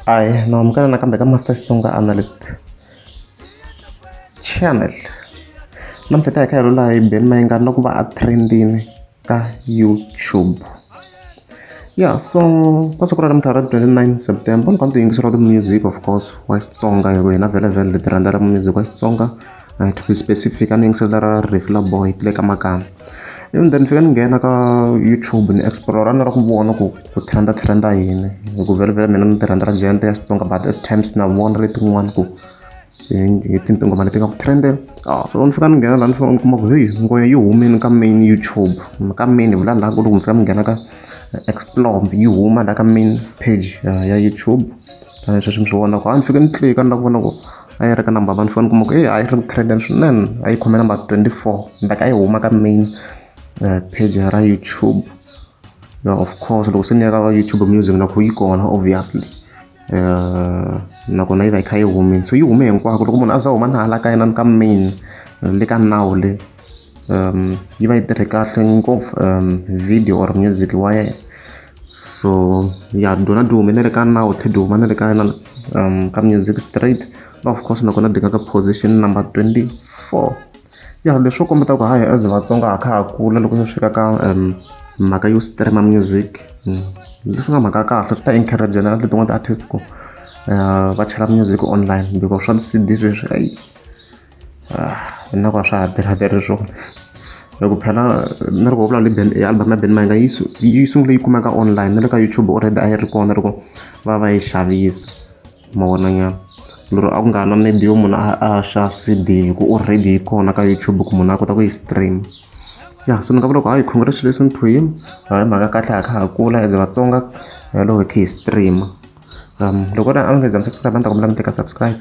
Ayi na amukela nakambe ka Master Xitsonga Analyst Channel. Namuntlha ta hi kha hi lula hi Benny Mayengani na ku va a trendini ka YouTube. Yeah, so ka siku ra namuntlha ra 29 September ni kha ndzi yingisela ti-music of course wa Xitsonga hi ku hina vhele vhele ti rhandzela music wa Xitsonga to be specific a ni yingisela ra Riff La Boy le ka Makamba. Ivi then ni fika ni nghena ka YouTube ni explore a ni lava ku vona ku ku trend trend yini hi ku vhele vhele mina ni ti rhandzela genre ya Xitsonga but at times na vona letin'wana ku hi tinghoma leti nga ku trendeni. Ah so ni fika ni nghena laha ni fika ni kuma ku heyi nghoyo yi humile ka main YouTube ka main hi vula laha ku loko mi fika mi nghena ka explore yi huma la ka main page ya YouTube tanihi sweswi mi swi vonaka a ni fike ni tlika ni lava ku vona ku a yi ri ka number one ni fika ni kuma ku eyi a yi ri ku trendeni swinene a yi khome number 24 like a yi huma ka main page ra YouTube. Yeah, of course loko se ni ya ka YouTube Music na ku yi kona obviously nakona yi va yi kha yi humile so yi hume hinkwako loko munhu a za huma na hala ka yena ka main le ka nawu le yi va yi tirhe kahle ngopfu video or music wa yena so ya dyona dyi hume na le ka nawu tlhe dyi huma na le ka yena ka music straight of course nakona dyi nga ka position number 24. Ya leswo kombeta ku hayi as Vatsonga ha kha ha kula loko swi fika ka mhaka yo stream music leswi nga mhaka ya kahle swi ta encourage na letin'wana ti-artist ku va chela music online because swa ti-C_D sweswi ayi na ku a swa ha tirha tirhi swona hi ku phela na loko ho vulavula hi album ya Benny Mayengani yi sungule yi kumeka online na le ka YouTube already a yi ri kona loko va va yi xavisa ma vona nyana lero a ku nga ha na need yo munhu a xava C_D hi ku already yi kona ka YouTube ku munhu a kota ku yi stream. Ya so ni nga vula ku hayi congratulations to him hi mhaka kahle ha kha ha kula as Vatsonga loko hi kha hi stream loko a mi nga za mi subscribe a ni ta kombela mi teka subscribe.